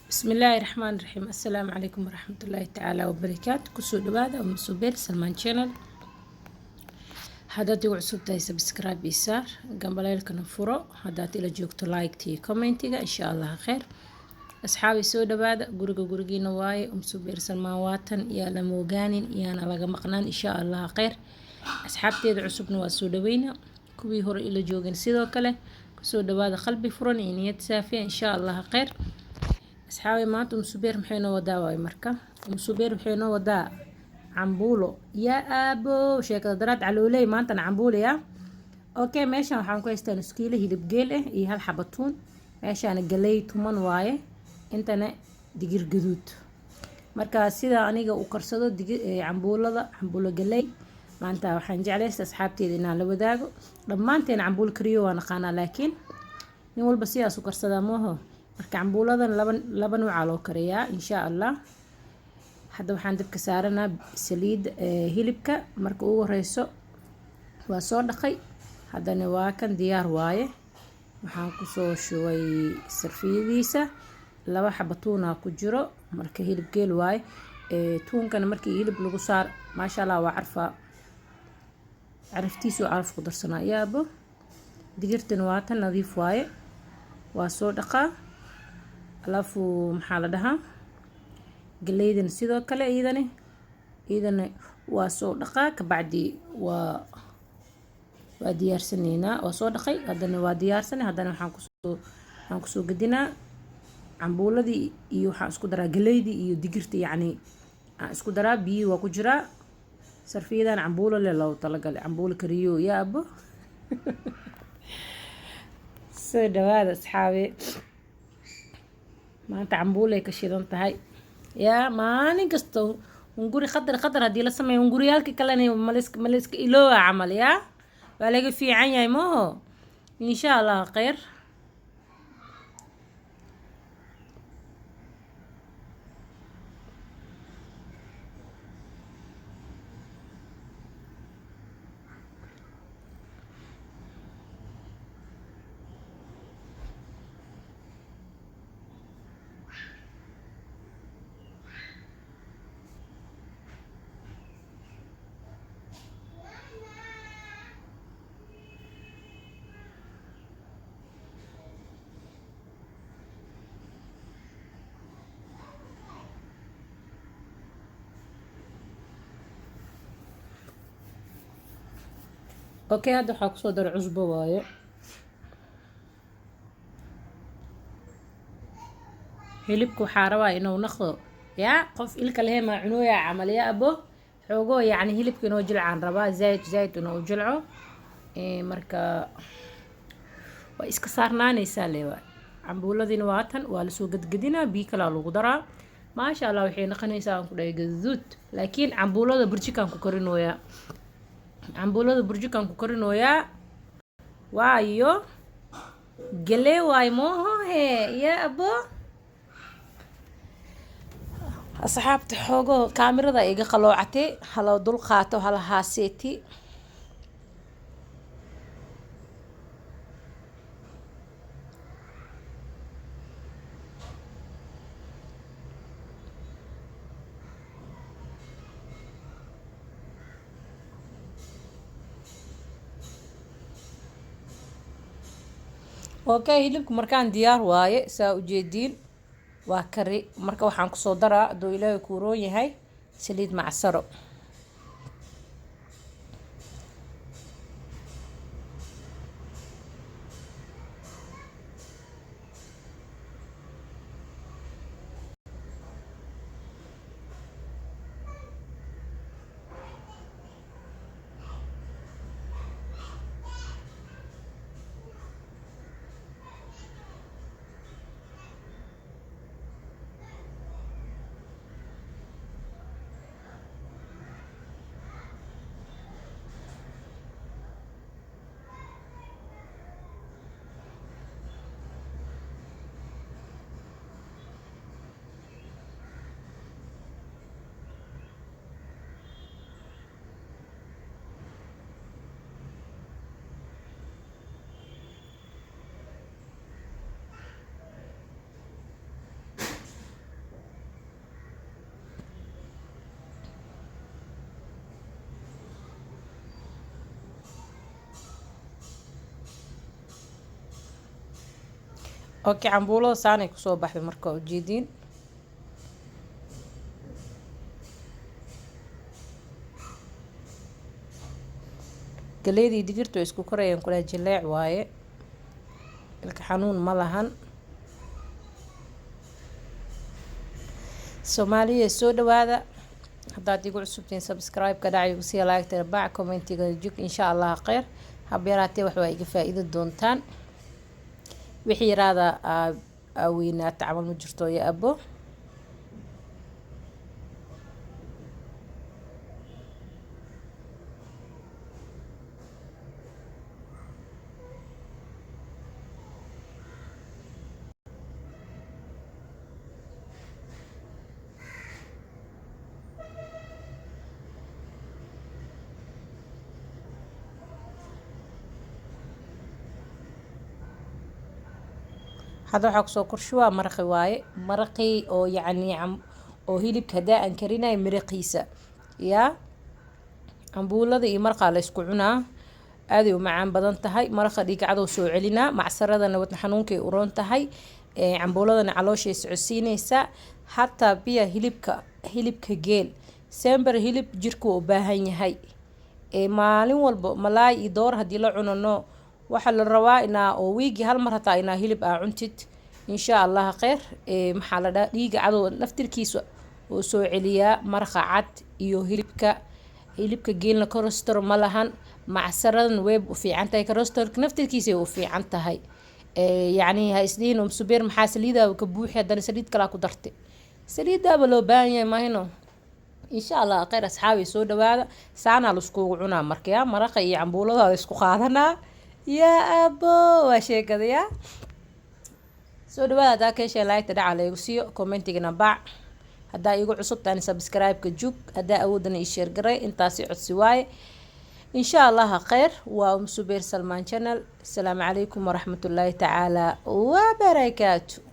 Bismillaahi Raxmaani Raxiim. Assalaamu calaykum waraxmatullaahi tacaala wabarakaatu. Kusoo dhawaada Umu Subeer Salmaan Channel. Haddaad igu cusub tahay, subscribe ii saar, gambaleelkana furo. Haddaad ila joogto, like iyo commentiga. Insha Allah kheyr. Asxaabi, soo dhawaada. Guriga gurigiina waaye. Umu Subeer Salmaan waatan, yaa la moogaanin, yaana laga maqnaan, insha Allah kheyr. Asxaabteeda cusubna waa soo dhaweyna, kuwii hore ila joogeen sidoo kale kusoo dhawaada qalbi furan iyo niyad saafiya, insha Allah kheyr. Asxaabi, maanta Umu Subeer maxay noo wadaa waay? Marka Umu Subeer waxay noo wadaa cambuulo. Yaa aabo, sheekada daraad calooley, maantana cambuulo ya. Okay, meeshan waxaan ku haystaa nus kiilo hilib geel ah iyo hal xaba tuun. Meeshaana galey tuman waaye, intana digir gaduud. Marka sida aniga u karsado cambuulada, cambuulo galey, maanta waxaan jeclaysta asxaabteeda inaan la wadaago. Dhammaanteen cambuulo kariyo waa naqaanaa, laakiin nin walba sidaas u karsadaa mooho. Marka cambuuladan laba laba nuucaa loo kariyaa, insha Allah. Hadda waxaan dabka saaranaa saliid. Hilibka marka ugu horeyso waa soo dhaqay, haddana waa kan, diyaar waaye. Waxaan kusoo shubay sarfiyadiisa, laba xaba tuunaa ku jiro. Marka hilib geel waaye, tuunkana markii hilib lagu saar, maasha Allah, waa carfaa, caraftiisu caraf ku darsanaa. Yaabo, digirtana waa tan, nadiif waaye, waa soo dhaqaa. Alafu maxaa la dhahaa, galeydana sidoo kale, iyadana waa soo dhaqaa. Kabacdi waa diyaarsanaynaa. Waa soo dhaqay, haddana waa diyaarsanay. Haddana waxaan kusoo gedinaa cambuuladii iyo waxaan isku daraa galeydii iyo digirta, yacni aan isku daraa. Biyihii waa ku jiraa sarfiyadan. Cambuulo le loogu talagalay, cambuulo kariyo. Yaa abo, soo dhawaada asxaabe. Maanta cambuulay ka shidan tahay. Yaa maalin kasta hunguri khatar khatar haddii la sameeyo, hunguriyaalka kalena maliska iloowa camal. Yaa waa laga fiican yahay mooho, insha Allah kheyr. Okay, hadda waxaa kusoo daray cusbo waaye. Hilibka waxaa rabaa inuu naqdo, yaa qof ilka lehe maa cunooya camal. Yaa abo, xoogoo yacni hilibka inuu jilcaan rabaa, zaaid zaaid inuu jilco. Marka waa iska saarnaanaysaa lewa. Cambuuladiina waa tan, waa lasoo gadgadinaa, biyo kalaa lagu daraa. Maasha Allah, waxay noqonaysaa, aan ku dhahay, gaduud. Laakiin cambuulada burjikaan ku karinooyaa, cambuulada burjikaan ku karinooyaa, waayo galee waay mooho hee. Yaa abo, asxaabta, xoogo kaamirada iga qaloocatay, hala dul qaato, hala haaseeti. Okay, hilibka markaan diyaar waaye, saa ujeediin, waa kari. Marka waxaan kusoo daraa, hadduu Ilaahay kuuroon yahay, saliid macsaro. Okay, cambuulada saanay kusoo baxday marka ujeediin. Galeydii digirtu way isku korayaan kula jileec waaye, ilka xanuun ma lahan. Soomaaliya soo dhawaada, haddaad igu cusubtiin subscribe-ka dhac igu sii, like-ta bac, commentiga jug. Insha Allah kheyr, hab yaraatee wax waa iga faa-iido doontaan. Wixii yaraada aa weynaata camal ma jirto iyo abo. Hadda waxaa kusoo korshubaa maraqi waaye, maraqii oo yacni oo hilibka haddaa aan karinayo maraqiisa. Yaa cambuulada iyo maraqaa la isku cunaa, aaday u macaan badan tahay. Maraqa dhiigcadow soo celinaa, macsaradana wadna xanuunkay u roon tahay, cambuuladana calooshay socodsiinaysaa. Hataa biya hilibka, hilibka geel sember hilib jirka u baahan yahay. Maalin walbo malaay iyo door haddii la cuno, waxaa la rabaa inaa oo wiigi hal mar hataa inaa hilib aa cuntid. Insha Allah kheyr. Maxaa la dhaha, dhiiga cadow naftirkiisa oo soo celiyaa maraqa cad iyo hilibka. Hilibka geelna cholesterol ma lahan, macsaradan way u fiican tahay, cholesterolka naftirkiisa ay u fiican tahay. Yacni ha isdhihin Subeer maxaa saliidaaba ka buuxi, haddana saliid kalaa ku dartay, saliidaaba loo baahan yahay mahino. Insha Allah kheyr asxaabi, soo dhawaada. Saanaa laiskugu cunaa marka yaa maraqa iyo cambuulada la isku qaadanaa. Yaa abo waa sheekada. Yaa soo dhawaada, haddaa ka hesheen like-ta dhaca laygu siiyo, commentigana bac. Haddaa iigu cusub tahay subscribe-ka jug, haddaa awoodana ii share garay. Intaasi codsi waaye. Insha Allah kheyr. Waa Subeer Salmaan channel. Asalaamu calaykum waraxmatullaahi tacaala wabarakaatu.